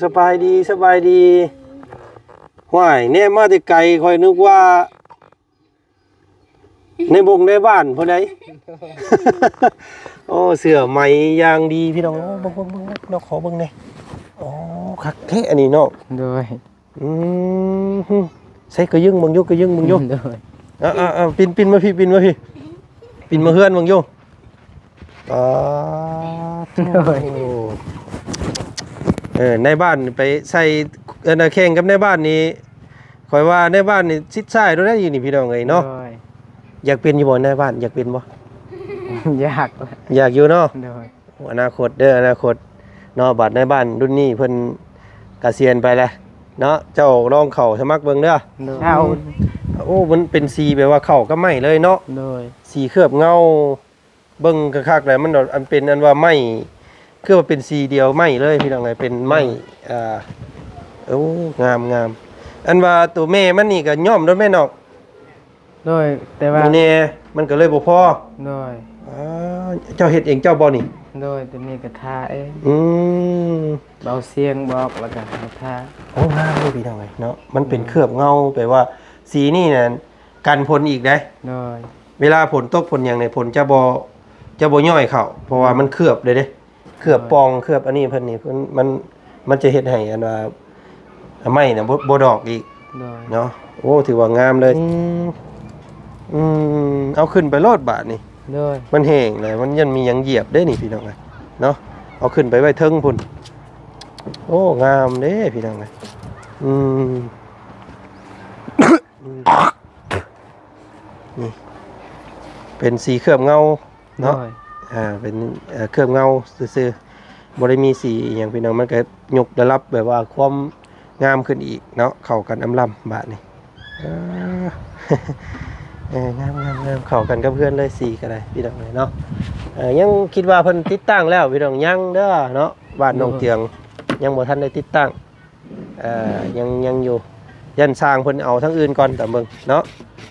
ສະບາຍດີ ສະບາຍດີ. ຫ້ວຍ ແນມມາແຕ່ໄກ ຂ້ອຍນຶກວ່າ ໃນບົງໃນບ້ານພຸ້ນໃດ. ໂອ້ ເສື້ອໄໝຢ່າງດີພີ່ນ້ອງ. ໂອ້ ເບິ່ງ ເບິ່ງ ເບິ່ງ ເບິ່ງເນາະ ຂໍເບິ່ງແດ່. ໂອ້ ຄັກແທ້ອັນນີ້ເນາະ. ໂດຍ. ອືມ ໃສ່ກະຍຶງເບິ່ງຢູ່ ກະຍຶງເບິ່ງຢູ່. ໂດຍ. ເອົາ ເອົາ ເອົາ ປິ່ນ ປິ່ນມາພີ້ ປິ່ນມາພີ້ ປິ່ນມາເຮືອນເບິ່ງຢູ່. ປາດໂທ້. ໂດຍ. ເອີ ນາຍບ້ານໄປໃສ່ ເອີ ນະ ແຂ່ງກັບນາຍບ້ານນີ້ ຂ້ອຍວ່ານາຍບ້ານນີ້ຊິດຊ້າຍໂລດໄດ໋ຢູ່ນີ້ ພີ່ນ້ອງເອີຍເນາະ. ໂດຍ. ຢາກເປັນຢູ່ບໍ່ນາຍບ້ານ ຢາກເປັນບໍ່? ຢາກ ຢາກຢູ່ເນາະ. ໂດຍ. ອະນາຄົດເດີ ອະນາຄົດເນາະ. ບາດໃນບ້ານລຸ້ນນີ້ເພິ່ນກະສຽນໄປແລ້ວເນາະ. ເຈົ້າລອງເຂົ້າສະໝັກເບິ່ງເດີ. ໂດຍ. ໂອ້ ມັນເປັນສີແບບວ່າເຂົ້າກັບໄມ້ເລີຍເນາະ. ໂດຍ. ສີເຄື່ອບເງົາ ເບິ່ງຄັກໆແລ້ວມັນ ອັນເປັນອັນວ່າໄມ້ ຄືວ່າເປັນສີດຽວໄມ້ເລີຍ ພີ່ນ້ອງເອີຍ. ເປັນໄມ້ ໂດຍ ອ່າ ໂອ້ ງາມໆ. ອັນວ່າໂຕແມ່ມັນນີ້ກະຍ້ອມໂລດແມ່ນເນາະ. ໂດຍ ແຕ່ວ່າ ໂຕແມ່ມັນກໍເລີຍບໍ່ພໍ. ໂດຍ. ອ່າ ເຈົ້າເຮັດເອງເຈົ້າບໍ່ນີ້? ໂດຍ ໂຕນີ້ກໍທາເອງ. ອືມ ເບົາສຽງບອກ ແລ້ວກໍໃຫ້ທາ. ໂອ້ ງາມເດ້ພີ່ນ້ອງເອີຍເນາະ. ມັນເປັນ ໂດຍ ເຄື່ອບເງົາ ແປວ່າສີນີ້ນະກັນຝົນອີກເດ້. ໂດຍ. ເວລາຝົນຕົກຝົນຫຍັງນີ້ ຝົນຈະບໍ່ ຈະບໍ່ຍ້ອຍເຂົ້າ ເພາະວ່າ ໂດຍ ມັນເຄືອບເລີຍເດ້. ເຄືອບ ໂດຍ ປ່ອງ ເຄືອບອັນນີ້ເພິ່ນນີ້ ເພິ່ນ ມັນ ມັນຈະເຮັດໃຫ້ອັນວ່າໄມ້ນະ ບໍ່ ບໍ່ດອກອີກ. ໂດຍ. ເນາະ. ໂອ້ ຖືວ່າງາມເລີຍ. ອືມ ອືມ ເອົາຂຶ້ນໄປໂລດບາດນີ້. ໂດຍ. ມັນແຫ້ງແລ້ວ ມັນຢ້ານມີຫຍັງຢຽບເດ້ນີ້ ພີ່ນ້ອງເອີຍເນາະ. ເອົາຂຶ້ນໄປໄວ້ເທິງພຸ້ນ. ໂອ້ ງາມເດ້ພີ່ນ້ອງເອີຍ. ອືມ ອືມ ນີ້ເປັນສີເຄື່ອບເງົາ ເນາະ. ໂດຍ. ອ່າ ເປັນ ເອີ ເຄື່ອບເງົາຊື່ໆ ບໍ່ໄດ້ມີສີອີ່ຫຍັງພີ່ນ້ອງ. ມັນກໍຍົກລະດັບແບບວ່າຄວາມງາມຂຶ້ນອີກເນາະ. ເຂົ້າກັນອຳລຳບາດນີ້. ເອີ ເອີ ງາມໆໆ ເຂົ້າກັນກັບເຮືອນເລີຍ ສີກໍໄດ້ພີ່ນ້ອງເອີຍເນາະ. ເອີ ຍັງຄິດວ່າເພິ່ນຕິດຕັ້ງແລ້ວ ພີ່ນ້ອງ ຍັງເດີເນາະ. ບ້ານໜອງເຈືອງ ໂດຍ ຍັງບໍ່ທັນໄດ້ຕິດຕັ້ງ. ເອີ ຍັງ ຍັງຢູ່ ຢ້ານຊ່າງເພິ່ນເອົາທາງອື່ນກ່ອນ ຕາມເບິ່ງເນາະ.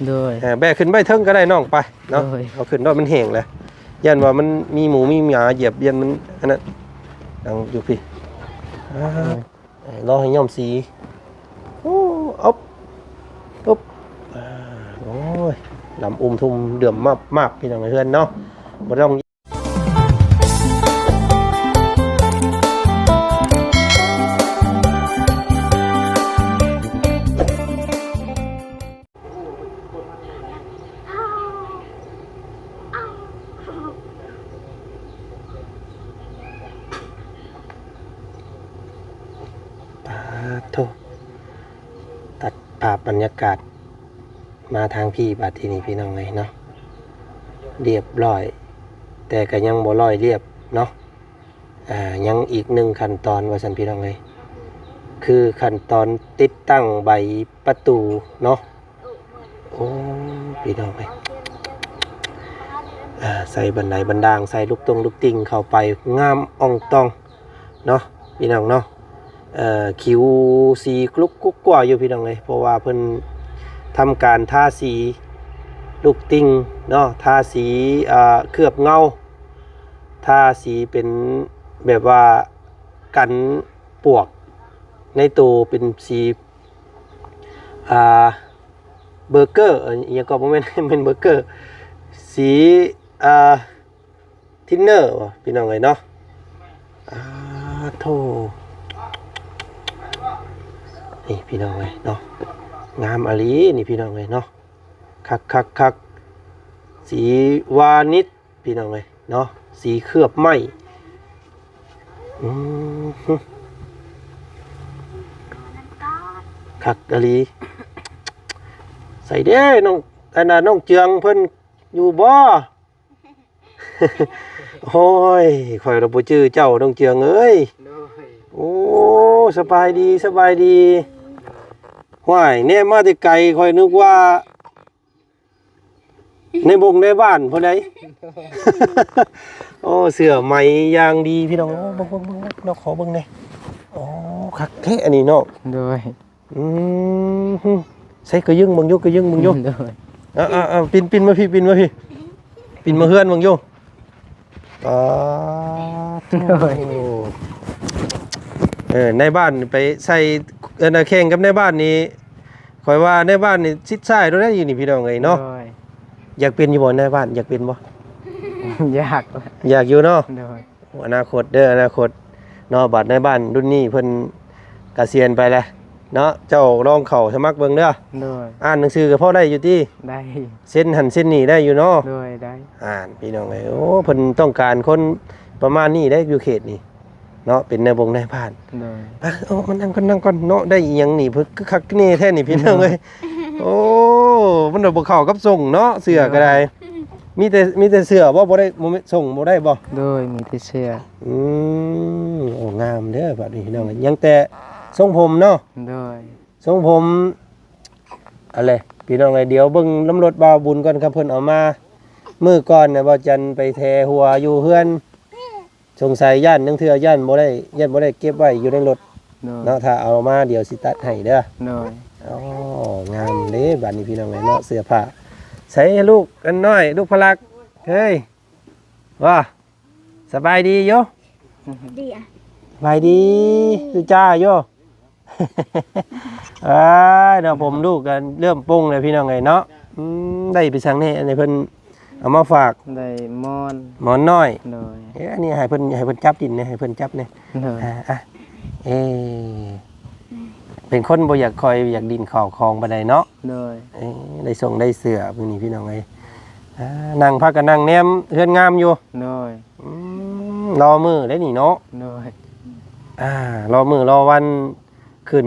ໂດຍ. ເອີ ແບກຂຶ້ນໄວ້ເທິງກໍໄດ້ນ້ອງ ໄປເນາະ. ໂດຍ. ເອົາຂຶ້ນໂລດ ມັນແຫ້ງແລ້ວ ຢ້ານວ່າມັນມີໝູມີໝາຢຽບ ຢ້ານມັນອັນນັ້ນ. ເອົາຢູ່ພີ້. ອ່າ ໂດຍ. ເອີ ລໍໃຫ້ຍ້ອມສີ. ໂອ້ ອອບ ອອບ ອ່າ ໂອ້ຍ ດຳອຸ່ມທຸ່ມເດືອມມາບໆ ພີ່ນ້ອງເອີຍ ເຮືອນເນາະ ບໍ່ຕ້ອງ ປາດໂທ້ ຕັດພາບບັນຍາກາດ ມາທາງພີ້ບາດທີນີ້ ພີ່ນ້ອງເອີຍເນາະ. ລຽບລ້ອຍ ແຕ່ກໍຍັງບໍ່ລ້ອຍລຽບເນາະ. ອ່າ ຍັງອີກໜຶ່ງຂັ້ນຕອນວ່າຊັ້ນ ພີ່ນ້ອງເອີຍ ຄືຂັ້ນຕອນຕິດຕັ້ງໃບປະຕູເນາະ. ໂອ້ ພີ່ນ້ອງເອີຍ ອ່າ ໃສ່ບັນໄດບັນດາງ ໃສ່ລູກຕົງລູກຕິ່ງເຂົ້າໄປ ງາມອ່ອງຕ່ອງ ເນາະ ພີ່ນ້ອງເນາະ. ເອີ ຂິວສີກລຸກກຸກກົວຢູ່ ພີ່ນ້ອງເອີຍ ເພາະວ່າເພິ່ນທຳການທາສີລູກຕິ່ງເນາະ ທາສີ ເອີ ເຄືອບເງົາ ທາສີເປັນແບບວ່າກັນປວກໃນໂຕ ເປັນສີ ອ່າ ເບີເກີ ເອີ ອີ່ຫຍັງກໍບໍ່ແມ່ນ ແມ່ນເບີເກີ ສີ ອ່າ ທິນເນີ ພີ່ນ້ອງເອີຍເນາະ. ອ່າ ໂທ້ ນີ້ ພີ່ນ້ອງເອີຍເນາະ ງາມອີ່ຫຼີນີ້ ພີ່ນ້ອງເອີຍເນາະ. ຄັກໆໆ ສີວານິດ ພີ່ນ້ອງເອີຍເນາະ ສີເຄືອບໄມ້. ອືມ ຄັກອີ່ຫຼີ. ໃສເດ້ ນ້ອງ ອັນນ່າ ນ້ອງເຈືອງເພິ່ນຢູ່ບໍ່? ໂອ້ຍ ຂ້ອຍລະບໍ່ຈື່ເຈົ້າ ນ້ອງເຈືອງເອີຍ. ໂດຍ. ໂອ້ ສະບາຍດີ ສະບາຍດີ. ຫ້ວຍ ແນມມາແຕ່ໄກ ຂ້ອຍນຶກວ່າ ໃນບົງໃນບ້ານພຸ້ນໃດ. ໂອ້ ເສື້ອໄໝຢ່າງດີ ພີ່ນ້ອງ. ໂອ້ ເບິ່ງ ເບິ່ງ ເບິ່ງ ເບິ່ງເນາະ ຂໍເບິ່ງແດ່. ໂອ້ ຄັກແທ້ອັນນີ້ເນາະ. ໂດຍ. ອືມ ໃສ່ກະຍຶງເບິ່ງຢູ່ ກະຍຶງເບິ່ງຢູ່. ໂດຍ. ເອົາ ເອົາ ເອົາ ປິ່ນ ປິ່ນມາພີ້ ປິ່ນມາພີ້ ປິ່ນມາເຮືອນເບິ່ງຢູ່. ປາດໂທ້ ເອີ ເອີ ນາຍບ້ານໄປໃສ່ ເອີ ນາແຂ່ງກັບນາຍບ້ານນີ້ ຂ້ອຍວ່ານາຍບ້ານນີ້ຊິດຊ້າຍໂລດໄດ໋ຢູ່ນີ້ ພີ່ນ້ອງເອີຍເນາະ. ໂດຍ ຢາກເປັນຢູ່ບໍ່ນາຍບ້ານ? ຢາກເປັນບໍ່? ຢາກ ຢາກຢູ່ເນາະ. ໂດຍ ອະນາຄົດເດີ ອະນາຄົດເນາະ. ບາດນາຍບ້ານລຸ້ນນີ້ເພິ່ນກະສຽນໄປແລ້ວເນາະ. ເຈົ້າລອງເຂົ້າສະໝັກເບິ່ງເດີ. ໂດຍ ອ່ານໜັງສືກໍພໍໄດ້ຢູ່ຕິ? ໄດ້ ເຊັນຫັ້ນເຊັນນີ້ໄດ້ຢູ່ເນາະ. ໂດຍ ໄດ້. ອ່ານ ພີ່ນ້ອງເອີຍ ໂອ້ ເພິ່ນຕ້ອງການຄົນປະມານນີ້ເດ້ ຢູ່ເຂດນີ້ເນາະ ເປັນນາຍບົງນາຍບ້ານ. ໂດຍ ໄປ ໂອ້ ມານັ່ງກ່ອນ ນັ່ງກ່ອນເນາະ. ໄດ້ອີ່ຫຍັງນີ້ ເພິ່ນຄືຄັກແນ່ແທ້ນີ້ ພີ່ນ້ອງເອີຍ. ໂອ້ ມັນບໍ່ເຂົ້າກັບຊົງເນາະ ເສື້ອກໍໄດ້. ໂດຍ ມີແຕ່ ມີແຕ່ເສື້ອບໍ່? ບໍ່ໄດ້ ບໍ່ ຊົງບໍ່ໄດ້ບໍ່? ໂດຍ ມີແຕ່ເສື້ອ. ອືມ ໂອ້ ງາມເດີບາດນີ້ ພີ່ນ້ອງເອີຍ. ຍັງແຕ່ຊົງຜົມເນາະ. ໂດຍ ຊົງຜົມ ອັນແຫຼະ ພີ່ນ້ອງເອີຍ. ດຽວເບິ່ງນຳລົດບ່າວບຸນກ່ອນ ຄັນເພິ່ນເອົາມາ. ມື້ກ່ອນນະ ບ່າວຈັນໄປແຖຫົວຢູ່ເຮືອນ ສົງໄສຢ້ານ ລາງເທື່ອຢ້ານບໍ່ໄດ້ ຢ້ານບໍ່ໄດ້ເກັບໄວ້ຢູ່ໃນລົດ. ໂດຍ ເນາະ ຖ້າເອົາມາດຽວຊິຕັດໃຫ້ເດີ. ໂດຍ ອໍ ງາມເດ້ບາດນີ້ ພີ່ນ້ອງເອີຍເນາະ ເສື້ອຜ້າ. ໃສລູກອັນນ້ອຍ ລູກພະລັກ ເຮີ້ຍ ວ່າ ສະບາຍດີຢູ່? ດີອະ ສະບາຍດີ ຄືຈ້າຢູ່. ເອີຍ ເນາະ ຜົມລູກກໍເລີ່ມປົ່ງແລ້ວ ພີ່ນ້ອງເອີຍເນາະ. ອືມ ໄດ້ໄປສັງແດ່ ອັນນີ້ເພິ່ນເອົາມາຝາກ ໄດ້ໝອນ ໝອນນ້ອຍ. ໂດຍ ເອີ ອັນນີ້ໃຫ້ເພິ່ນ ໃຫ້ເພິ່ນຈັບດິນແດ່ ໃຫ້ເພິ່ນຈັບແດ່. ໂດຍ ອ່າ ອ່ະ ເອີ ເປັນຄົນບໍ່ຢາກ ຄ່ອຍຢາກດິນເຂົ້າຂອງປານໃດເນາະ. ໂດຍ ເອີ ໄດ້ສົ່ງໄດ້ເສື້ອມື້ນີ້ ພີ່ນ້ອງເອີຍ. ອ່າ ນັ່ງ ພາກັນນັ່ງແນມເຮືອນງາມຢູ່. ໂດຍ ອືມ ລໍມື້ເດ້ນີ້ເນາະ. ໂດຍ ອ່າ ລໍມື້ລໍວັນຂຶ້ນ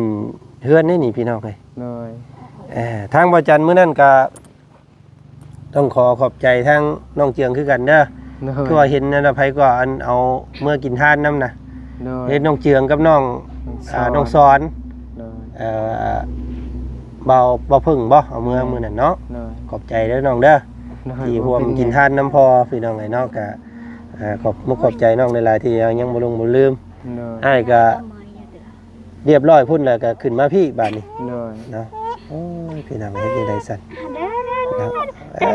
ເຮືອນເດ້ນີ້ ພີ່ນ້ອງເອີຍ. ໂດຍ ເອີ ທາງບ່າວຈັນມື້ນັ້ນກະຕ້ອງຂໍຂອບໃຈທາງນ້ອງເຈືອງຄືກັນເດີ. ໂດຍ ຄືວ່າເຫັນອັນໃຜກໍອັນເອົາເມືອກິນທານນຳນະ. ໂດຍ ເຫັນນ້ອງເຈືອງກັບນ້ອງ ນ້ອງສອນ ອ່າ ນ້ອງສອນ. ໂດຍ ເອີ ບ່າວ ບ່າວເພິ່ງບໍ່ ເອົາເມືອ ໂດຍ ມື້ນັ້ນເນາະ. ໂດຍ ຂອບໃຈເດີນ້ອງເດີ ໂດຍ ທີ່ຮ່ວມກິນທານນຳພໍ່ ພີ່ນ້ອງເອີຍເນາະ. ກະ ອ່າ ຂອບມຸກຂອບໃຈນ້ອງຫຼາຍໆ ທີ່ຍັງບໍ່ລົງບໍ່ລືມ. ໂດຍ ອ້າຍກະຮຽບຮ້ອຍພຸ້ນແລ້ວ ກະຂຶ້ນມາພີ້ບາດນີ້. ໂດຍ ເນາະ ໂອ້ຍ ພີ່ນ້ອງເຮັດຈັ່ງໃດຊັ້ນເນາະ. ເອີ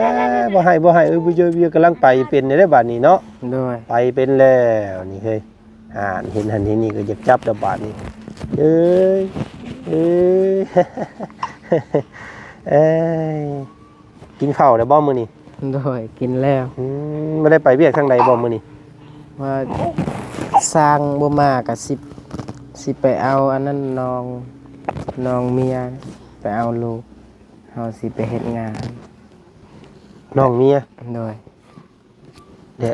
ບໍ່ໃຫ້ ບໍ່ໃຫ້ ເອີ ບໍ່ເຢີ ບໍ່ເຢີ ກຳລັງໄປເປັນແລ້ວບາດນີ້ເນາະ. ໂດຍ ໄປເປັນແລ້ວນີ້ເຮີ້ຍ. ອ່າ ເຫັນຫັ້ນເຫັນນີ້ກໍຢາກຈັບແລ້ວບາດນີ້. ເອີຍ ເອີຍ ເອີຍ ກິນເຂົ້າແລ້ວບໍ່ມື້ນີ້? ໂດຍ ກິນແລ້ວ. ອືມ ບໍ່ໄດ້ໄປວຽກທາງໃດບໍ່ມື້ນີ້? ວ່າຊ່າງບໍ່ມາກໍຊິ ຊິໄປເອົາອັນນັ້ນ ນ້ອງ ນ້ອງເມຍ ໄປເອົາລູກ ເຮົາຊິໄປເຮັດງານ. ນ້ອງເມຍ? ໂດຍ ເດ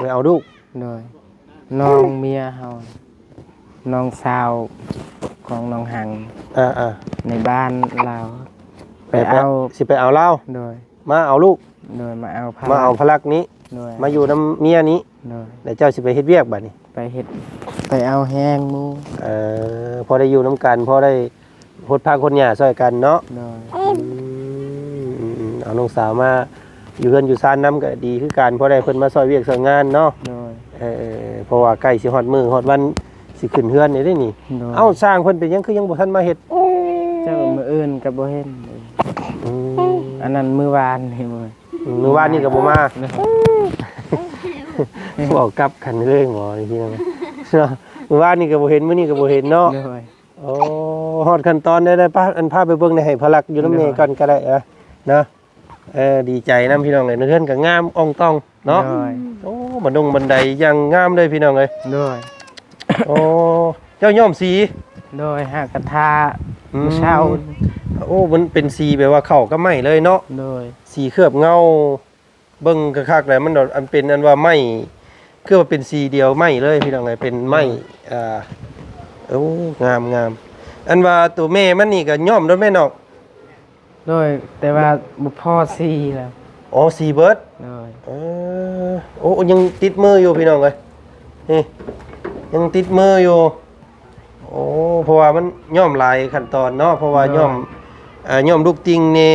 ໄປເອົາລູກ. ໂດຍ ນ້ອງເມຍເຮົາ ນ້ອງສາວຂອງນ້ອງຫັງ. ເອີໆ ໃນບ້ານລາວ ໄປ ໄປເອົາ ຊິໄປເອົາລາວ. ໂດຍ ມາເອົາລູກ. ໂດຍ ມາເອົາພະລັກ ມາເອົາພະລັກນີ້. ໂດຍ ມາຢູ່ນຳເມຍນີ້. ໂດຍ ແລ້ວເຈົ້າຊິໄປເຮັດວຽກບາດນີ້? ໄປເຮັດ ໄປເອົາແຮງໝູ່. ເອີ ພໍໄດ້ຢູ່ນຳກັນ ພໍໄດ້ ຫົດພາຂົນຫຍ້າຊ່ອຍກັນເນາະ. ໂດຍ ອືມ ເອົານ້ອງສາວມາຢູ່ເຮືອນຢູ່ຊານນຳກໍດີຄືກັນ ພໍໄດ້ເພິ່ນມາຊ່ອຍວຽກຊ່ອຍງານເນາະ. ໂດຍ ເອີ ເພາະວ່າໃກ້ຊິຮອດມື້ຮອດວັນຊິຂຶ້ນເຮືອນນີ້ເດ້ນີ້. ໂດຍ ເອົ້າ ຊ່າງເພິ່ນເປັນຫຍັງຄືຍັງບໍ່ທັນມາເຮັດ? ເຈົ້າ ມື້ອື່ນກໍບໍ່ເຫັນ. ອືມ ອັນນັ້ນມື້ວານນີ້. ມື້ ອືມ ມື້ວານນີ້ກໍບໍ່ມາ. ໂດຍ ເວົ້າກັບກັນເລີຍໝໍນີ້ພີ່ນ້ອງເນາະ. ມື້ວານນີ້ກໍບໍ່ເຫັນ ມື້ນີ້ກໍບໍ່ເຫັນເນາະ. ໂດຍ ໂອ້ ຮອດຂັ້ນຕອນໄດ້ ໄດ້ປະ ອັນ ພາໄປເບິ່ງໃນ ໃຫ້ພະລັກຢູ່ນຳແມ່ກ່ອນກໍໄດ້. ເອີ ເນາະ ເອີ ດີໃຈນຳພີ່ນ້ອງເອີຍ. ເຮືອນກໍງາມອ່ອງຕ່ອງເນາະ. ໂດຍ ໂອ້ ບັນດົງບັນໄດຢ່າງງາມເລີຍພີ່ນ້ອງເອີຍ. ໂດຍ ໂອ້ ເຈົ້າຍ້ອມສີ? ໂດຍ ຫາກະທາ ອືມ ມື້ເຊົ້າ. ໂອ້ ມັນເປັນສີແບບວ່າເຂົ້າກັບໄມ້ເລີຍເນາະ. ໂດຍ ສີເຄື່ອບເງົາ. ເບິ່ງຄັກໆແລ້ວມັນ ອັນເປັນອັນວ່າໄມ້ ຄືວ່າເປັນສີດຽວໄມ້ເລີຍພີ່ນ້ອງເອີຍ. ເປັນໄມ້ ໂດຍ ອ່າ ໂອ້ ງາມໆ. ອັນວ່າໂຕແມ່ມັນນີ້ກໍຍ້ອມໂດຍແມ່ນເນາະ? ໂດຍ ແຕ່ວ່າບໍ່ພໍສີແລ້ວ. ອໍ ສີເບິດ. ໂດຍ ເອີ ໂອ້ ຍັງຕິດມືຢູ່ພີ່ນ້ອງເອີຍ. ນີ້ ຍັງຕິດມືຢູ່. ໂອ້ ເພາະວ່າມັນຍ້ອມຫຼາຍຂັ້ນຕອນເນາະ ເພາະວ່າ ໂດຍ ຍ້ອມ ເອີ ຍ້ອມລູກຕິ່ງແດ່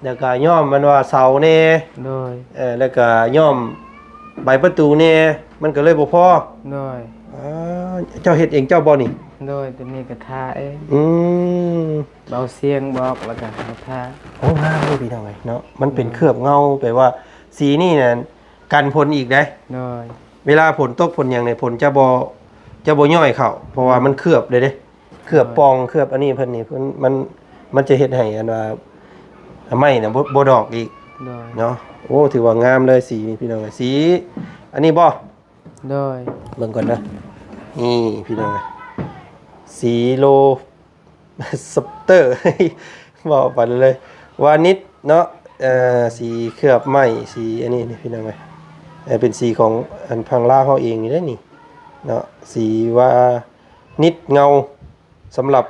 ແລ້ວກະຍ້ອມມັນວ່າເສົາແດ່. ໂດຍ ເອີ ແລ້ວກະຍ້ອມໃບປະຕູແດ່ ມັນກໍເລີຍບໍ່ພໍ. ໂດຍ ເອີ ເຈົ້າເຮັດເອງເຈົ້າບໍ່ນີ້? ໂດຍ ຕົວນີ້ກໍທາເອງ. ອືມ ເບົາສຽງບອກແລ້ວກໍເອົາທາ. ໂອ້ ງາມເດ້ພີ່ນ້ອງເອີຍເນາະ. ມັນເປັນ ໂດຍ ເຄື່ອບເງົາ ແປວ່າສີນີ້ນະ ກັນຝົນອີກເດ້. ໂດຍ ເວລາຝົນຕົກຝົນຫຍັງນີ້ ຝົນຈະບໍ່ ຈະບໍ່ຍ້ອຍເຂົ້າ ເພາະວ່າມັນເຄືອບເດ້ເດ້ ເຄືອບປ່ອງ ເຄືອບອັນນີ້ເພິ່ນນີ້ ເພິ່ນ ມັນ ມັນຈະເຮັດໃຫ້ອັນວ່າໄມ້ນະບໍ່ ບໍ່ດອກອີກ ໂດຍ ເນາະ. ໂອ້ ຖືວ່າງາມເລີຍສີນີ້ພີ່ນ້ອງເອີຍ ສີອັນນີ້ບໍ່? ໂດຍ ເບິ່ງກ່ອນເດີ ນີ້ພີ່ນ້ອງເອີຍ ສີໂລ ສະເຕີ ເວົ້າໄປເລີຍ ວານິດເນາະ ເອີ ສີເຄືອບໄມ້ ສີອັນນີ້ນີ້ພີ່ນ້ອງເອີຍ ເອີ ເປັນສີຂອງອັນຝັ່ງລາວເຮົາເອງນີ້ເດ້ນີ້ເນາະ ສີວານິດເງົາ ສຳລັບ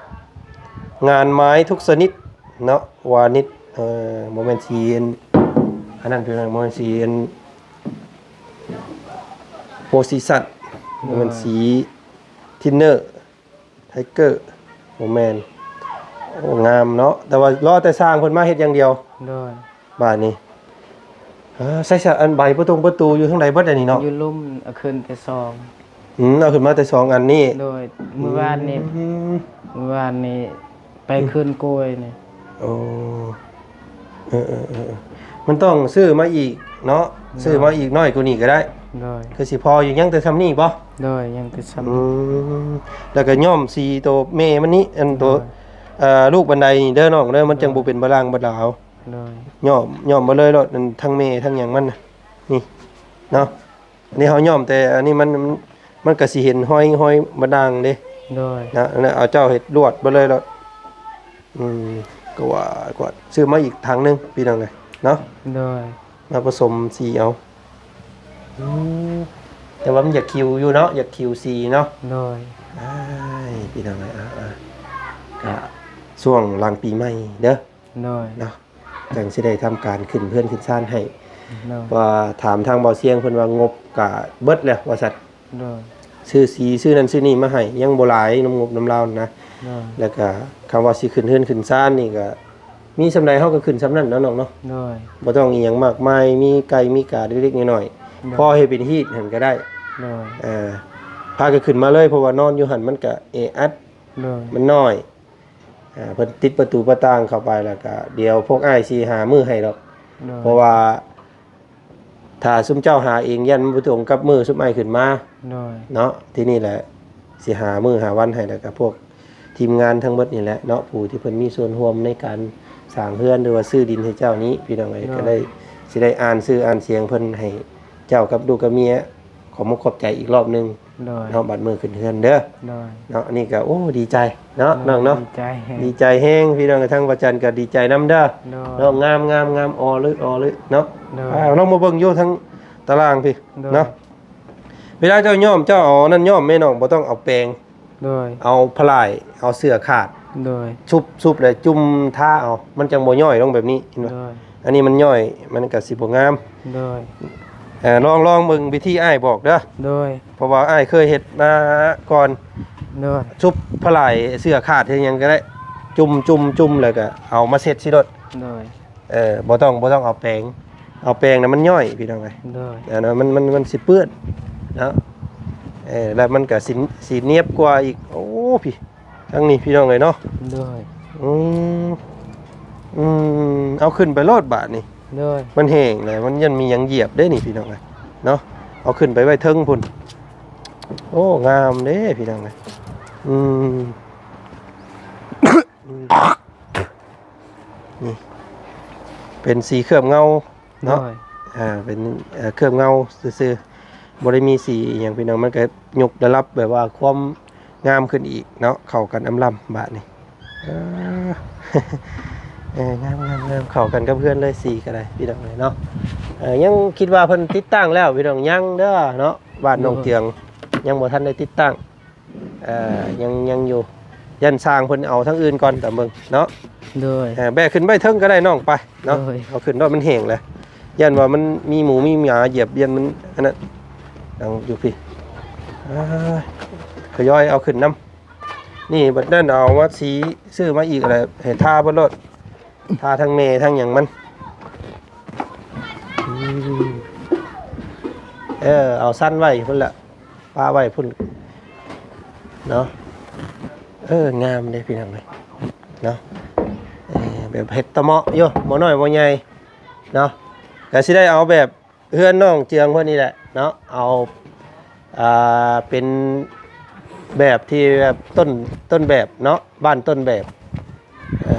ງານໄມ້ທຸກຊະນິດເນາະ ວານິດ ເອີ ບໍ່ແມ່ນສີອັນ ອັນນັ້ນພີ່ນ້ອງ ບໍ່ແມ່ນສີອັນ ໂພຊີຊັນ ບໍ່ແມ່ນສີທິນເນີ ໄທເກີ ບໍ່ແມ່ນ. ໂອ້ ງາມເນາະ ແຕ່ວ່າລໍແຕ່ຊ່າງເພິ່ນມາເຮັດຢ່າງດຽວ ໂດຍ ບາດນີ້ ເອີ ໃສ່ຊະ ອັນໃບປະຕົງປະຕູຢູ່ທາງໃດເບິດອັນນີ້ເນາະ? ຢູ່ລຸ່ມ ເອົາຂຶ້ນແຕ່ສອງ ອືມ ເອົາຂຶ້ນມາແຕ່ສອງອັນນີ້ ໂດຍ ມື້ວານນີ້ ອືມ ມື້ວານນີ້ໄປຂຶ້ນກ້ວຍນີ້ ໂອ້ ເອີໆໆໆ ມັນຕ້ອງຊື້ມາອີກເນາະ ໂດຍ ຊື້ມາອີກໜ້ອຍກວ່ານີ້ກໍໄດ້ ໂດຍ ຄືຊິພໍຢູ່ ຍັງແຕ່ຊ່ຳນີ້ບໍ່? ໂດຍ ຍັງແຕ່ຊ່ຳ ອືມ ແລ້ວກໍຍ້ອມສີໂຕແມ່ມັນນີ້ ອັນໂຕ ໂດຍ ເອີ ລູກບັນໄດນີ້ເດີນ້ອງເດີ ມັນຈັ່ງ ໂດຍ ບໍ່ເປັນບາລ່າງບາລາວ ໂດຍ ຍ້ອມ ຍ້ອມມາເລີຍໂລດ ອັນທັງແມ່ທັງຫຍັງມັນນະ ນີ້ເນາະ ອັນນີ້ເຮົາຍ້ອມແຕ່ອັນນີ້ມັນ ມັນ ມັນກໍຊິເຫັນຮອຍ ຮອຍບາດດ່າງເດ້ ໂດຍ ນະ ອັນນັ້ນເອົາເຈົ້າເຮັດລວດມາເລີຍໂລດ ອືມ ກໍວ່າ ກໍວ່າຊື້ມາອີກຖັງໜຶ່ງພີ່ນ້ອງເອີຍເນາະ ໂດຍ ມາປະສົມສີເອົາ ອືມ ແຕ່ວ່າມັນຢາກຂິວຢູ່ເນາະ ຢາກຂິວສີເນາະ ໂດຍ ອ້າຍ ພີ່ນ້ອງເອີຍ ອ່າໆ ກະຊ່ວງຫຼັງປີໃໝ່ເດີ ໂດຍ ເນາະ ຈັ່ງຊິໄດ້ທຳການຂຶ້ນເຮືອນຂຶ້ນຊານໃຫ້ ໂດຍ ວ່າຖາມທາງເບົາຊຽງເພິ່ນວ່າງົບກະເບິດແລ້ວວ່າຊັ້ນ ໂດຍ ຊື້ສີຊື້ນັ້ນຊື້ນີ້ມາໃຫ້ ຍັງບໍ່ຫຼາຍນຳງົບນຳລາວນະ ໂດຍ ແລ້ວກະຄຳວ່າຊິຂຶ້ນເຮືອນຂຶ້ນຊານນີ້ກະມີສ່ຳໃດເຮົາກໍຂຶ້ນສ່ຳນັ້ນເນາະນ້ອງເນາະ ໂດຍ ບໍ່ຕ້ອງອີ່ຫຍັງມາກມາຍ ມີໄກ່ມີກາເລັກໆນ້ອຍໆ ໂດຍ ພໍໃຫ້ເປັນຮີດຫັ້ນກໍໄດ້ ໂດຍ ເອີ ພາກັນຂຶ້ນມາເລີຍ ເພາະວ່ານອນຢູ່ຫັ້ນມັນກະແອອັດ ໂດຍ ມັນນ້ອຍ ອ່າ ເພິ່ນຕິດປະຕູປະຕ່າງເຂົ້າໄປ ແລ້ວກະດຽວພວກອ້າຍຊິຫາມື້ໃຫ້ດອກ ໂດຍ ເພາະວ່າຖ້າຊຸມເຈົ້າຫາເອງ ຢ້ານມັນບໍ່ຕົງກັບມື້ຊຸມອ້າຍຂຶ້ນມາ ໂດຍ ເນາະ ທີນີ້ແຫຼະ ຊິຫາມື້ຫາວັນໃຫ້ ແລ້ວກະພວກທີມງານທັງໝົດນີ້ແຫຼະເນາະ ຜູ້ທີ່ເພິ່ນມີສ່ວນຮ່ວມໃນການສ້າງເຮືອນ ຫຼືວ່າຊື້ດິນໃຫ້ເຈົ້ານີ້ ພີ່ນ້ອງເອີຍ ໂດຍ ກໍໄດ້ ຊິໄດ້ອ່ານຊື່ອ່ານສຽງເພິ່ນໃຫ້ເຈົ້າກັບລູກກັບເມຍ ຂອບມຸກຂອບໃຈອີກລອບໜຶ່ງ ໂດຍ ເນາະ ບັດມື້ຂຶ້ນເຮືອນເດີ ໂດຍ ເນາະ ອັນນີ້ກໍ ໂອ້ ດີໃຈເນາະ ໂດຍ ນ້ອງເນາະ ດີໃຈແຮງ ດີໃຈແຮງ ພີ່ນ້ອງ ທາງພະຈັນກໍດີໃຈນຳເດີ ໂດຍ ເນາະ ງາມໆໆ ອໍເລີຍ ອໍເລີຍເນາະ ໂດຍ ອ່າ ລອງມາເບິ່ງຢູ່ທາງຕາລ່າງພີ້ ໂດຍ ເນາະ ເວລາເຈົ້າຍ້ອມ ເຈົ້າເອົາອັນນັ້ນຍ້ອມແມ່ນ້ອງ ບໍ່ຕ້ອງເອົາແປງ ໂດຍ ເອົາຜ້າລາຍ ເອົາເສື້ອຂາດ ໂດຍ ຊຸບ ຊຸບແລ້ວຈຸ່ມທາເອົາ ມັນຈັ່ງບໍ່ຍ້ອຍລົງແບບນີ້ ເຫັນບໍ່? ໂດຍ ອັນນີ້ມັນຍ້ອຍ ມັນກໍຊິບໍ່ງາມ ໂດຍ ເອີ ລອງ ລອງເບິ່ງວິທີອ້າຍບອກເດີ ໂດຍ ເພາະວ່າອ້າຍເຄີຍເຮັດມາກ່ອນ ໂດຍ ຊຸບຜ້າລາຍເສື້ອຂາດເຮັດຫຍັງກໍໄດ້ ຈຸ່ມ ຈຸ່ມ ຈຸ່ມ ແລ້ວກໍເອົາມາເຊັດຊິໂລດ ໂດຍ ເອີ ບໍ່ຕ້ອງ ບໍ່ຕ້ອງເອົາແປງ ເອົາແປງນະມັນຍ້ອຍ ພີ່ນ້ອງເອີຍ ໂດຍ ອັນນັ້ນມັນ ມັນ ມັນຊິເປື້ອນເນາະ ເອີ ແລ້ວມັນກໍຊິ ຊິໜຽບກວ່າອີກ ໂອ້ ພີ້ ທາງນີ້ ພີ່ນ້ອງເອີຍເນາະ ໂດຍ ອືມ ອືມ ເອົາຂຶ້ນໄປໂລດບາດນີ້ ໂດຍ ມັນແຫ້ງແລ້ວ ມັນຢ້ານມີຫຍັງຢຽບເດ້ນີ້ ພີ່ນ້ອງເອີຍເນາະ ເອົາຂຶ້ນໄປໄວ້ເທິງພຸ້ນ ໂອ້ ງາມເດ້ ພີ່ນ້ອງເອີຍ ອືມ ອືມ ນີ້ ເປັນສີເຄື່ອບເງົາເນາະ ໂດຍ ອ່າ ເປັນ ເອີ ເຄື່ອບເງົາຊື່ໆ ບໍ່ໄດ້ມີສີອີ່ຫຍັງ ພີ່ນ້ອງ ມັນກໍຍົກລະດັບແບບວ່າຄວາມງາມຂຶ້ນອີກເນາະ ເຂົ້າກັນອຳລຳບາດນີ້ ເອີ ເອີ ງາມໆໆ ເຂົ້າກັນກັບເຮືອນເລີຍ ສີກໍໄດ້ ພີ່ນ້ອງເອີຍເນາະ ເອີ ຍັງຄິດວ່າເພິ່ນຕິດຕັ້ງແລ້ວ ພີ່ນ້ອງ ຍັງເດີເນາະ ບ້ານໜອງເຈືອງ ຍັງບໍ່ທັນໄດ້ຕິດຕັ້ງ ເອີ ຍັງ ຍັງຢູ່ ຢ້ານຊ່າງເພິ່ນເອົາທາງອື່ນກ່ອນ ຕາມເບິ່ງເນາະ ໂດຍ ເອີ ແບກຂຶ້ນໄວ້ເທິງກໍໄດ້ນ້ອງ ໄປເນາະ ໂດຍ ເອົາຂຶ້ນໂລດ ມັນແຫ້ງແລ້ວ ຢ້ານວ່າມັນມີໝູມີໝາຢຽບ ຢ້ານມັນອັນນັ້ນ ເອົາຢູ່ພີ້ ເອີ ທະຍອຍເອົາຂຶ້ນນຳ ນີ້ບັດນັ້ນເອົາມາສີ ຊື້ມາອີກແລ້ວ ໃຫ້ທາເບິດໂລດ ທາທັງແມ່ທັງຫຍັງມັນ ອືມ ເອີ ເອົາຊັ້ນໄວ້ພຸ້ນແຫຼະ ປະໄວ້ພຸ້ນເນາະ ເອີ ງາມເດ້ພີ່ນ້ອງເອີຍເນາະ ເອີ ແບບເຮັດຕະເໝາະຢູ່ ບໍ່ນ້ອຍບໍ່ໃຫຍ່ເນາະ ກະຊິໄດ້ເອົາແບບເຮືອນນ້ອງເຈືອງເພິ່ນນີ້ແຫຼະເນາະ ເອົາ ອ່າ ເປັນ ແບບທີ່ແບບຕົ້ນ ຕົ້ນແບບເນາະ ບ້ານຕົ້ນແບບ ເອີ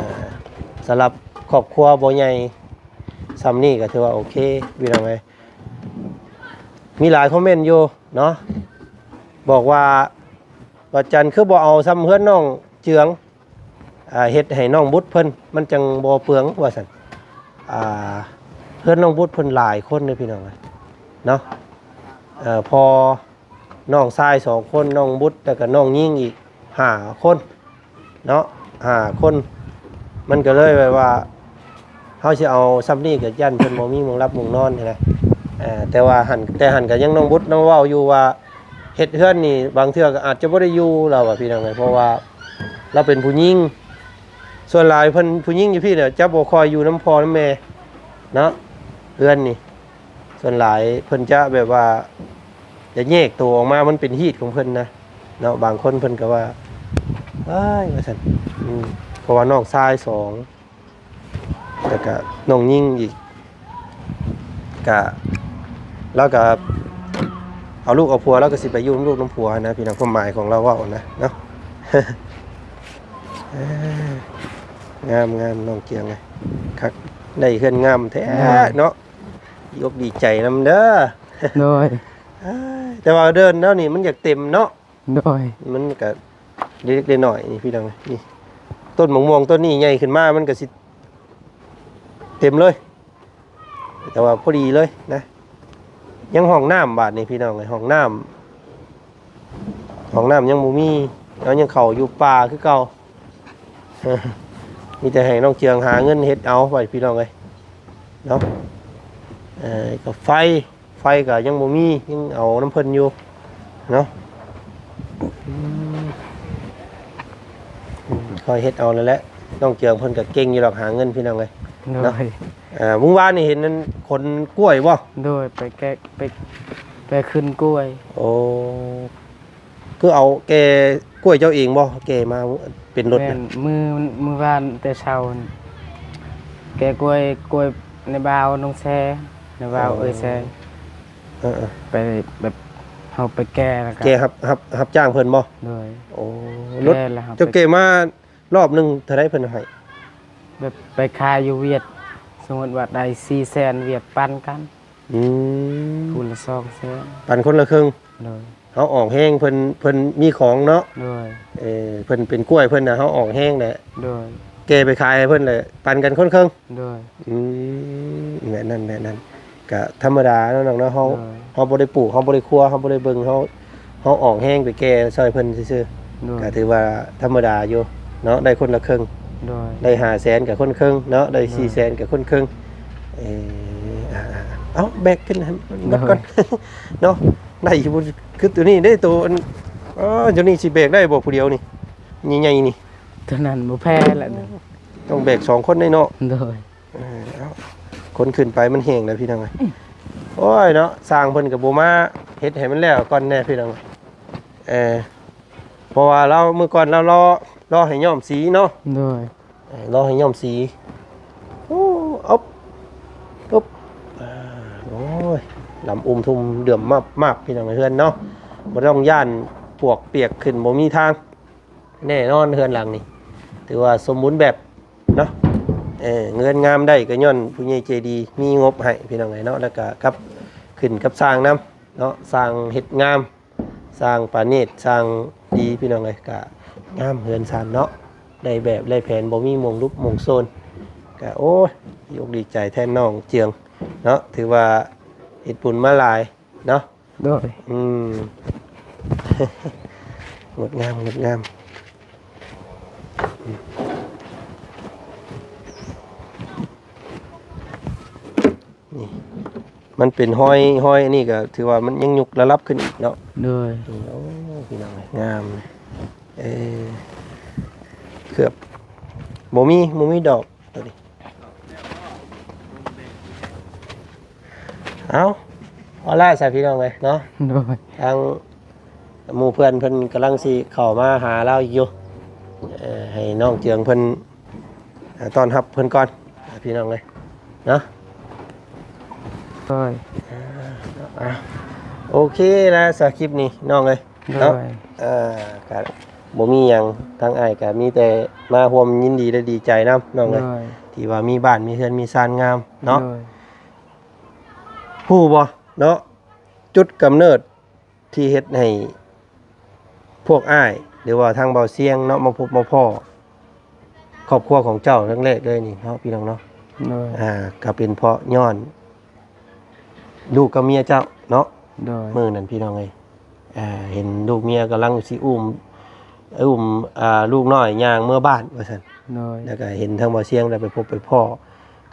ສຳລັບຄອບຄົວບໍ່ໃຫຍ່ຊ່ຳນີ້ກໍຖືວ່າໂອເຄ ພີ່ນ້ອງເອີຍ. ມີຫຼາຍຄອມເມັນຢູ່ເນາະ ບອກວ່າ ວັດຈັນຄືບໍ່ເອົາຊ່ຳເຮືອນນ້ອງເຈືອງ ອ່າ ເຮັດໃຫ້ນ້ອງບຸດເພິ່ນ ມັນຈັ່ງບໍ່ເປືອງວ່າຊັ້ນ. ອ່າ ເຮືອນນ້ອງບຸດເພິ່ນຫຼາຍຄົນເດ້ພີ່ນ້ອງເອີຍເນາະ ເອີ ພໍ່ນ້ອງຊາຍສອງຄົນ ນ້ອງບຸດ ແລ້ວກໍນ້ອງຍິງອີກຫ້າຄົນເນາະ ຫ້າຄົນ ມັນກໍເລີຍແບບວ່າ ເຮົາຊິເອົາຊ່ຳນີ້ກໍຢ້ານເພິ່ນບໍ່ມີໝ່ອງຫຼັບໝ່ອງນອນຫັ້ນນະ. ເອີ ແຕ່ວ່າຫັ້ນ ແຕ່ຫັ້ນກໍຍັງນ້ອງບຸດນ້ອງເວົ້າຢູ່ວ່າ ເຮັດເຮືອນນີ້ບາງເທື່ອກໍອາດຈະບໍ່ໄດ້ຢູ່ ລາວວ່າ ພີ່ນ້ອງເອີຍ ເພາະວ່າລາວເປັນຜູ້ຍິງ ສ່ວນຫຼາຍເພິ່ນ ຜູ້ຍິງຢູ່ພີ້ນະ ຈະບໍ່ຄ່ອຍຢູ່ນຳພໍ່ນຳແມ່ເນາະ ເຮືອນນີ້ ສ່ວນຫຼາຍເພິ່ນຈະແບບວ່າ ຈະແຍກໂຕອອກມາ ມັນເປັນຮີດຂອງເພິ່ນນະເນາະ. ບາງຄົນເພິ່ນກໍວ່າ ເອີຍ ວ່າຊັ້ນ ອືມ ເພາະວ່ານ້ອງຊາຍສອງ ແລ້ວກະນ້ອງຍິງອີກ ກະ ລາວກະເອົາລູກເອົາຜົວ ລາວກະຊິໄປຢູ່ນຳລູກນຳຜົວຫັ້ນນະ ພີ່ນ້ອງ ຄວາມໝາຍຂອງລາວເວົ້ານະເນາະ. ເອີ ງາມໆ ນ້ອງເຈືອງເອີຍ ຄັກ ໄດ້ເຮືອນງາມແທ້ເນາະ ດີອົກດີໃຈນຳເດີ. ໂດຍ ເອີ ແຕ່ວ່າເດີ່ນແລ້ວນີ້ມັນຢາກເຕັມເນາະ. ໂດຍ ມັນກະເລັກໆນ້ອຍໆນີ້ພີ່ນ້ອງເອີຍ ນີ້ ຕົ້ນໝາກມ່ວງຕົ້ນນີ້ໃຫຍ່ຂຶ້ນມາ ມັນກະຊິເຕັມເລີຍ ແຕ່ວ່າພໍດີເລີຍນະ. ຍັງຫ້ອງນ້ຳບາດນີ້ພີ່ນ້ອງເອີຍ ຫ້ອງນ້ຳ ຫ້ອງນ້ຳຍັງບໍ່ມີ ເຮົາຍັງເຂົ້າຢູ່ປ່າຄືເກົ່າ. ມີແຕ່ໃຫ້ນ້ອງເຈືອງຫາເງິນເຮັດເອົາໄວ້ພີ່ນ້ອງເອີຍເນາະ. ເອີ ກໍໄຟ ໄຟກໍຍັງບໍ່ມີ ຍັງເອົານຳເພິ່ນຢູ່ເນາະ. ອືມ ອືມ ຄ່ອຍເຮັດເອົານັ້ນແຫຼະ ນ້ອງເຈືອງເພິ່ນກໍເກັ່ງຢູ່ດອກຫາເງິນພີ່ນ້ອງເອີຍເນາະ. ໂດຍ ເອີ ມື້ວານນີ້ເຫັນນັ້ນຂົນກ້ວຍບໍ່? ໂດຍ ໄປແກະ ໄປ ໄປຂຶ້ນກ້ວຍ. ໂອ້ ຄືເອົາແກ່ກ້ວຍເຈົ້າເອງບໍ່? ແກ່ມາເປັນລົດນະ. ແມ່ນ ມື້ ມື້ວານແຕ່ເຊົ້ານີ້ ແກ່ກ້ວຍ ກ້ວຍໃນບ່າວນ້ອງແຊ ໃນບ່າວເອື້ອຍແຊ. ເອີໆ ໄປແບບເຮົາໄປແກ່ແລ້ວກະ ແກ່ຮັບ ຮັບ ຮັບຈ້າງເພິ່ນບໍ່? ໂດຍ. ໂອ້ ລົດ ແກ່ແລ້ວເຮົາ ເຈົ້າແກ່ມາ ລອບໜຶ່ງເທົ່າໃດເພິ່ນໃຫ້? ແບບໄປຂາຍຢູ່ຫວຽດ ສົມມຸດວ່າໄດ້ສີ່ແສນຫວຽດ ປັນກັນ. ອືມ ຜູ້ລະສອງແສນ ປັນຄົນລະເຄິ່ງ. ໂດຍ. ເຮົາອອກແຮງເພິ່ນ ເພິ່ນມີຂອງເນາະ. ໂດຍ. ເອີ ເພິ່ນເປັນກ້ວຍເພິ່ນນະ ເຮົາອອກແຮງແຫຼະ. ໂດຍ. ແກ່ໄປຂາຍໃຫ້ເພິ່ນແຫຼະ ປັນກັນຄົນເຄິ່ງ. ໂດຍ. ອືມ ແບບນັ້ນ ແບບນັ້ນ ກະທຳມະດາເນາະນ້ອງເນາະ ເຮົາ ໂດຍ ເຮົາບໍ່ໄດ້ປູກ ເຮົາບໍ່ໄດ້ຄົວ ເຮົາບໍ່ໄດ້ເບິ່ງ ເຮົາ ເຮົາອອກແຮງໄປແກ່ຊ່ອຍເພິ່ນຊື່ໆ. ໂດຍ. ກະຖືວ່າທຳມະດາຢູ່ເນາະ ໄດ້ຄົນລະເຄິ່ງ. ໂດຍ. ໄດ້ຫ້າແສນກະຄົນເຄິ່ງເນາະ ໄດ້ ໂດຍ ສີ່ແສນກະຄົນເຄິ່ງ. ເອີ ອ່າໆ ເອົາແບກຂຶ້ນໃຫ້ມັນໝົດກ່ອນ ໂດຍ ເນາະ. ໄດ້ຢູ່ ຄືໂຕນີ້ເດ້ ໂຕອັນ ອໍ ໂຕນີ້ຊິແບກໄດ້ບໍ່ຜູ້ດຽວນີ້ ໃຫຍ່ໆນີ້? ໂຕນັ້ນບໍ່ແພ້ແຫຼະ ຕ້ອງແບກສອງຄົນໄດ້ເນາະ. ໂດຍ. ເອີ ເອົາ ຄົນຂຶ້ນໄປມັນແຮງແລ້ວພີ່ນ້ອງເອີຍ. ອືມ ໂອ້ຍເນາະ ຊ່າງເພິ່ນກໍບໍ່ມາເຮັດໃຫ້ມັນແລ້ວກ່ອນແດ່ພີ່ນ້ອງ. ເອີ ເພາະວ່າລາວ ມື້ກ່ອນລາວລໍ ລໍໃຫ້ຍ້ອມສີເນາະ. ໂດຍ. ເອີ ລໍໃຫ້ຍ້ອມສີ. ໂອ້ ອຶບ ອຶບ ອ່າ ໂອ້ຍ ລຳອຸມທຸ່ມເດືອມມາບໆ ພີ່ນ້ອງເອີຍ ເຮືອນເນາະ ບໍ່ຕ້ອງຢ້ານປວກປຽກຂຶ້ນ ບໍ່ມີທາງ. ແນ່ນອນເຮືອນຫຼັງນີ້ຖືວ່າສົມບູນແບບເນາະ. ເອີ ເຮືອນງາມໄດ້ກໍຍ້ອນຜູ້ໃຫຍ່ໃຈດີມີງົບໃຫ້ພີ່ນ້ອງເອີຍເນາະ ແລ້ວກໍກັບ ຂຶ້ນກັບຊ່າງນຳເນາະ ຊ່າງເຮັດງາມ ຊ່າງປານີດ ຊ່າງດີພີ່ນ້ອງເອີຍ. ກໍງາມເຮືອນຊານເນາະ ໄດ້ແບບໄດ້ແຜນ ບໍ່ມີໝ່ອງຫຼຸບໝ່ອງໂຊນ. ກໍໂອ້ຍ ດີອົກດີໃຈແທນນ້ອງເຈືອງເນາະ ຖືວ່າເຮັດບຸນມາຫຼາຍ ເນາະ. ໂດຍ. ອືມ ງົດງາມ ງົດງາມ. ນີ້ ມັນເປັນຮອຍ ຮອຍອັນນີ້ກໍຖືວ່າມັນຍັງຍົກລະດັບຂຶ້ນອີກເນາະ. ໂດຍ. ນີ້ ໂອ້ ພີ່ນ້ອງເອີຍ ງາມ. ເອີ ເກືອບບໍ່ມີ ບໍ່ມີດອກ ໂຕນີ້. ເອົາ ເອົາລະຊະພີ່ນ້ອງເອີຍເນາະ. ໂດຍ. ທາງໝູ່ເພື່ອນເພິ່ນກຳລັງຊິເຂົ້າມາຫາລາວຢູ່ ເອີ ໃຫ້ນ້ອງເຈືອງເພິ່ນ ເອີ ຕ້ອນຮັບເພິ່ນກ່ອນ ພີ່ນ້ອງເອີຍເນາະ. ໂດຍ. ເອົາ ໂອເຄລະຊະ ຄລິບນີ້ນ້ອງເອີຍ ເນາະ ໂດຍ ອ່າ ກະບໍ່ມີຫຍັງ ທາງອ້າຍກະມີແຕ່ມາຮ່ວມຍິນດີ ແລະ ດີໃຈນຳນ້ອງເອີຍ ໂດຍ ທີ່ວ່າມີບ້ານມີເຮືອນມີຊານງາມເນາະ ໂດຍ ຮູ້ບໍ່ເນາະ ຈຸດກຳເນີດທີ່ເຮັດໃຫ້ພວກອ້າຍ ຫຼືວ່າທາງເບົາຊຽງເນາະ ມາພົບມາພໍ້ຄອບຄົວຂອງເຈົ້າຄັ້ງແລກເລີຍນີ້ເນາະ ພີ່ນ້ອງເນາະ ໂດຍ ອ່າ ກະເປັນເພາະຍ້ອນລູກກັບເມຍເຈົ້າເນາະ ໂດຍ ມື້ນັ້ນ ພີ່ນ້ອງເອີຍ ອ່າ ເຫັນລູກເມຍກຳລັງຊິອຸ້ມ ອຸ້ມ ອ່າ ລູກນ້ອຍຍ່າງເມືອບ້ານວ່າຊັ້ນ ໂດຍ ແລ້ວກະເຫັນທາງເບົາຊຽງໄດ້ໄປພົບໄປພໍ້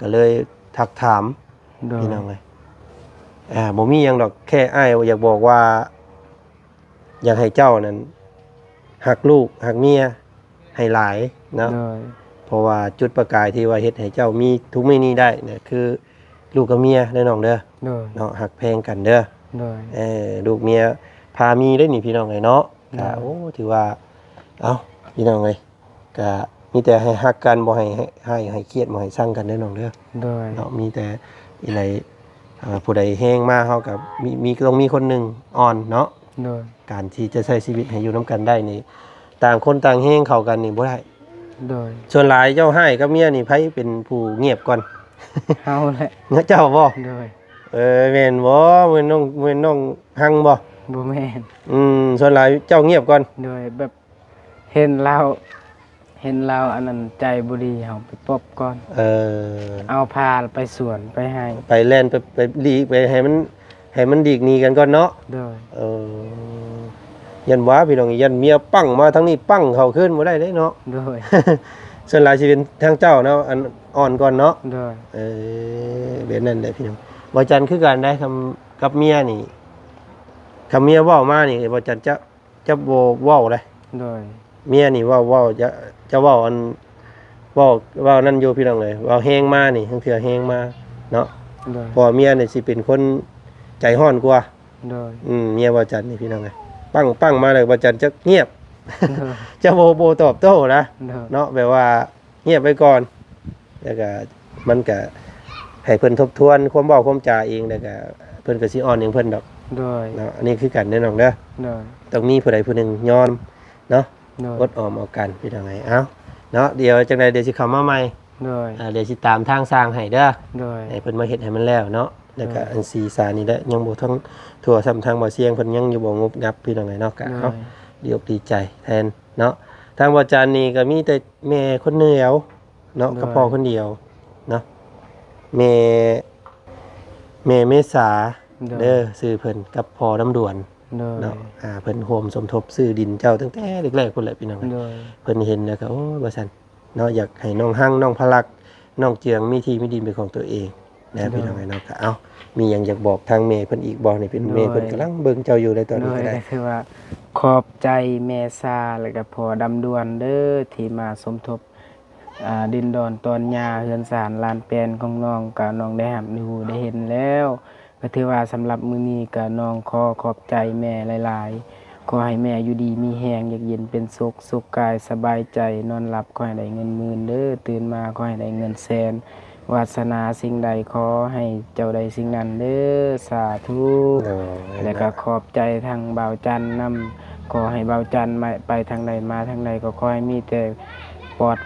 ກະເລີຍທັກຖາມ ໂດຍ ພີ່ນ້ອງເອີຍ ອ່າ ບໍ່ມີຫຍັງດອກ ແຄ່ອ້າຍຢາກບອກວ່າ ຢາກໃຫ້ເຈົ້ານັ້ນຮັກລູກຮັກເມຍໃຫ້ຫຼາຍເນາະ ໂດຍ ເພາະວ່າຈຸດປະກາຍທີ່ວ່າເຮັດໃຫ້ເຈົ້າມີທຸກມື້ນີ້ໄດ້ນະ ຄືລູກກັບເມຍເດີນ້ອງເດີ ໂດຍ ເນາະ ຮັກແພງກັນເດີ ໂດຍ ເອີ ລູກເມຍພາມີເດ້ນີ້ ພີ່ນ້ອງເອີຍເນາະ ໂດຍ ກະ ໂອ້ ຖືວ່າ ເອົ້າ ພີ່ນ້ອງເອີຍ ກະມີແຕ່ໃຫ້ຮັກກັນ ບໍ່ໃຫ້ ໃຫ້ ໃຫ້ ໃຫ້ຄຽດ ບໍ່ໃຫ້ຊັງກັນເດີນ້ອງເດີ ໂດຍ ເນາະ ມີແຕ່ອີ່ໄຫຼ ເອີ ຜູ້ໃດແຮງມາ ເຮົາກະມີ ມີ ຕ້ອງມີຄົນໜຶ່ງອ່ອນເນາະ ໂດຍ ການທີ່ຈະໃຊ້ຊີວິດໃຫ້ຢູ່ນຳກັນໄດ້ນີ້ ຕ່າງຄົນຕ່າງແຮງເຂົ້າກັນນີ້ບໍ່ໄດ້ ໂດຍ ສ່ວນຫຼາຍເຈົ້າຮ້າຍກັບເມຍນີ້ ໃຜເປັນຜູ້ງຽບກ່ອນ? ເຮົາແຫຼະ ເຈົ້າບໍ່? ໂດຍ ເອີ ແມ່ນບໍ່? ແມ່ນນ້ອງ ແມ່ນນ້ອງຮັງບໍ່? ບໍ່ແມ່ນ ອືມ ສ່ວນຫຼາຍເຈົ້າງຽບກ່ອນ ໂດຍ ແບບ ເຫັນລາວ ເຫັນລາວອັນນັ້ນໃຈບໍ່ດີ ເຮົາໄປປົບກ່ອນ ເອີ ເອົາພາໄປສວນໄປໄຮ່ ໄປແລ່ນ ໄປ ໄປຫຼີກ ໄປໃຫ້ມັນ ໃຫ້ມັນຫຼີກໜີກັນກ່ອນເນາະ ໂດຍ ເອີ ຢ້ານວ່າພີ່ນ້ອງ ຢ້ານເມຍປັ້ງມາທາງນີ້ ປັ້ງເຂົ້າຄືນບໍ່ໄດ້ເດ້ເນາະ ໂດຍ ສ່ວນຫຼາຍຊິເປັນທາງເຈົ້າເນາະ ອັນອ່ອນກ່ອນເນາະ ໂດຍ ເອີ ແບບນັ້ນແຫຼະພີ່ນ້ອງ ບໍ່ຈັນຄືກັນໄດ໋ ຄຳ ກັບເມຍນີ້ ຄຳເມຍເວົ້າມານີ້ ບໍ່ຈັນຈະ ຈະບໍ່ເວົ້າເດ້ ໂດຍ ເມຍນີ້ເວົ້າ ເວົ້າ ຈະ ຈະເວົ້າອັນ ເວົ້າ ເວົ້ານັ້ນຢູ່ພີ່ນ້ອງເອີຍ ເວົ້າແຮງມານີ້ ລາງເທື່ອແຮງມາເນາະ ໂດຍ ເພາະວ່າເມຍນີ້ຊິເປັນຄົນໃຈຮ້ອນກວ່າ ໂດຍ ອືມ ເມຍບໍ່ຈັນນີ້ພີ່ນ້ອງເອີຍ ປັ້ງ ປັ້ງມາແລ້ວບໍ່ຈັນຈະງຽບ ໂດຍ ຈະບໍ່ ບໍ່ຕອບໂຕ້ນະ ໂດຍ ເນາະ ແບບວ່າ ງຽບໄວ້ກ່ອນ ແລ້ວກະ ມັນກະໃຫ້ເພິ່ນທົບທວນຄວາມເວົ້າຄວາມຈາເອງ ແລ້ວກະເພິ່ນກະຊິອ່ອນເອງເພິ່ນດອກ ໂດຍ ເນາະ ອັນນີ້ຄືກັນເດີນ້ອງເດີ ໂດຍ ຕ້ອງມີຜູ້ໃດຜູ້ໜຶ່ງຍອມເນາະ ໂດຍ ອົດອອມເອົາກັນ ພີ່ນ້ອງເອີຍ ເອົ້າ ເນາະ ດຽວຈັ່ງໃດດຽວຊິເຂົ້າມາໃໝ່ ໂດຍ ອ່າ ດຽວຊິຕາມທາງຊ່າງໃຫ້ເດີ ໂດຍ ໃຫ້ເພິ່ນມາເຮັດໃຫ້ມັນແລ້ວເນາະ ແລ້ວກະ ໂດຍ ອັນສີສານີ້ແຫຼະ ຍັງບໍ່ທັນທົ່ວ ສ່ຳທາງບໍ່ສຽງເພິ່ນຍັງຢູ່ບໍ່ງົບງັບ ພີ່ນ້ອງເອີຍເນາະ ກະ ໂດຍ ເອົ້າ ດີອົກດີໃຈແທນເນາະ ທາງບໍ່ຈັນນີ້ກະມີແຕ່ ແມ່ຄົນດຽວເນາະ ໂດຍ ກັບພໍ່ຄົນດຽວເນາະ ແມ່ ແມ່ເມສາ ໂດຍ ເດີ ຊື່ເພິ່ນ ກັບພໍ່ລຳດວນ ໂດຍ ເນາະ ອ່າ ເພິ່ນຮ່ວມສົມທົບຊື້ດິນເຈົ້າຕັ້ງແຕ່ແລກໆພຸ້ນແຫຼະ ພີ່ນ້ອງ ໂດຍ ເພິ່ນເຫັນແລ້ວກໍ ໂອ້ຍ ວ່າຊັ້ນເນາະ ຢາກໃຫ້ນ້ອງຮັງ ນ້ອງພະລັກ ນ້ອງເຈືອງ ມີທີ່ມີດິນເປັນຂອງຕົວເອງ ແລ້ວ ໂດຍ ພີ່ນ້ອງເອີຍເນາະ ກໍ ເອົ້າ ມີຫຍັງຢາກບອກທາງແມ່ເພິ່ນອີກບໍ່? ນີ້ເປັນ ໂດຍ ແມ່ເພິ່ນກຳລັງເບິ່ງເຈົ້າຢູ່ໃນຕອນນີ້ກໍໄດ້ ໂດຍ ກໍຖືວ່າຂອບໃຈແມ່ຊາ ແລ້ວກໍພໍ່ດຳດວນເດີ ທີ່ມາສົມທົບ ອ່າ ດິນດອນຕອນຫຍ້າ ເຮືອນຊານລານແປນຂອງນ້ອງ ກໍນ້ອງໄດ້ຮັບຮູ້ໄດ້ເຫັນແລ້ວ ກໍຖືວ່າສຳລັບມື້ນີ້ກໍນ້ອງຂໍຂອບໃຈແມ່ຫຼາຍໆ ຂໍໃຫ້ແມ່ຢູ່ດີມີແຮງ ຢາກເຢັນເປັນສຸກ ສຸກກາຍສະບາຍໃຈ ນອນຫຼັບຂໍໃຫ້ໄດ້ເງິນໝື່ນເດີ ຕື່ນມາຂໍໃຫ້ໄດ້ເງິນແສນ ວາດສະໜາສິ່ງໃດຂໍໃຫ້ເຈົ້າໄດ້ສິ່ງນັ້ນເດີ ສາທຸ ໂດຍ ແລະກໍຂອບໃຈທາງບ່າວຈັນນຳ ຂໍໃຫ້ບ່າວຈັນມາ ໄປທາງໃດມາທາງໃດກໍຂໍໃຫ້ມີແຕ່ປອດ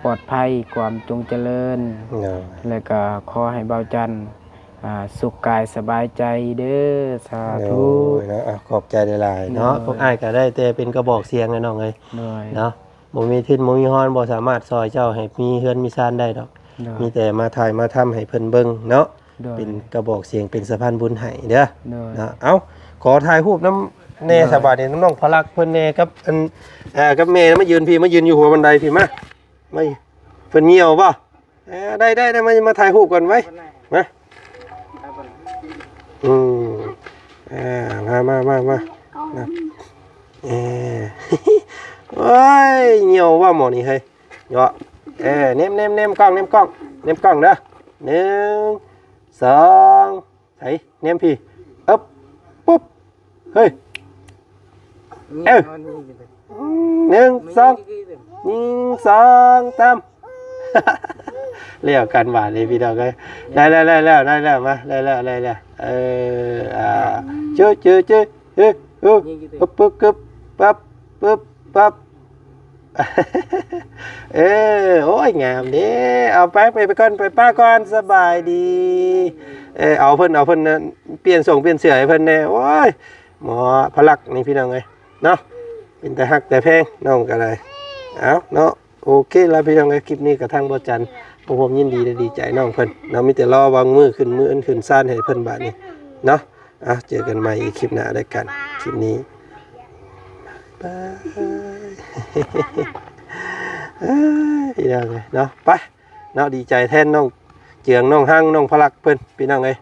ປອດໄພ ຄວາມຈົງຈະເລີນ ໂດຍ ແລະກໍຂໍໃຫ້ບ່າວຈັນ ອ່າ ສຸກກາຍສະບາຍໃຈເດີ ສາທຸ ໂດຍເນາະ ອ່າ ຂອບໃຈຫຼາຍໆເນາະ ໂດຍ ພວກອ້າຍກໍໄດ້ແຕ່ເປັນກະບອກສຽງແຫຼະນ້ອງເອີຍ ໂດຍ ເນາະ ບໍ່ມີທຶນບໍ່ມີຮອນ ບໍ່ສາມາດຊ່ອຍເຈົ້າໃຫ້ມີເຮືອນມີຊານໄດ້ດອກ ໂດຍ ມີແຕ່ມາຖ່າຍມາທຳໃຫ້ເພິ່ນເບິ່ງເນາະ ໂດຍ ເປັນກະບອກສຽງ ເປັນສະພານບຸນໃຫ້ເດີ ໂດຍ ເນາະ ເອົ້າ ຂໍຖ່າຍຮູບນຳແດ່ ໂດຍ ສະບາຍດີ ນຳນ້ອງພະລັກເພິ່ນແດ່ ກັບອັນ ເອີ ກັບແມ່ ມາຢືນພີ້ ມາຢືນຢູ່ຫົວບັນໄດພີ້ ມາ ມາ ເພິ່ນຍ່ຽວບໍ່? ເອີ ໄດ້ ໄດ້ ໄດ້ ມາ ມາຖ່າຍຮູບກ່ອນໄວ້ ມາ ອືມ ເອີ ມາ ມາ ມາ ມາ ເອີ ໂອ້ຍ ຍ່ຽວວ່າໝໍນີ້ເຮີ້ຍ ເນາະ ເອີ ເນມ ເນມ ເນມກ້ອງ ເນມກ້ອງ ເນມກ້ອງເດີ ໜຶ່ງ ສອງ ໃສ ແນມພີ້ ເອິບ ປຸບ ເຮີ້ຍ ເອີ ໜຶ່ງ ສອງ ໜຶ່ງ ສອງ ສາມ ແລ້ວກັນບາດນີ້ພີ່ນ້ອງເອີຍ ໄດ້ແລ້ວ ໄດ້ແລ້ວ ໄດ້ແລ້ວ ມາ ໄດ້ແລ້ວ ໄດ້ແລ້ວ ເອີ ອ່າ ຈື່ ຈື່ ຈື່ ເອີ ເອີ ປຶບ ປຶບ ກຶບ ປັບ ປຶບ ປັບ ເອີ ໂອ້ຍ ງາມເດ້. ເອົາ ໄປ ໄປ ໄປກ່ອນ ໄປ ປ້າກ່ອນ ສະບາຍດີ. ເອີ ເອົາເພິ່ນ ເອົາເພິ່ນ ປ່ຽນສົ່ງປ່ຽນເສື້ອໃຫ້ເພິ່ນແດ່. ໂອ້ຍ ໝໍພະລັກນີ້ ພີ່ນ້ອງເອີຍເນາະ ເປັນຕາຮັກຕາແພງ ນ້ອງກໍໄດ້. ເອົາເນາະ ໂອເຄລະ ພີ່ນ້ອງເອີຍ ຄລິບນີ້ກໍທາງບໍ່ຈັນ ພວກຜົມຍິນດີ ແລະ ດີໃຈນ້ອງເພິ່ນເນາະ. ມີແຕ່ລໍວາງມືຂຶ້ນ ມືຂຶ້ນຊານໃຫ້ເພິ່ນບາດນີ້ເນາະ. ເອົາ ເຈີກັນໃໝ່ອີກຄລິບໜ້າແລ້ວກັນ. ຄລິບນີ້ ບາຍບາຍ ເອີຍ ພີ່ນ້ອງເອີຍເນາະ. ໄປເນາະ ດີໃຈແທນນ້ອງເຈືອງ ນ້ອງຮັງ ນ້ອງພະລັກເພິ່ນ ພີ່ນ້ອງເອີຍ.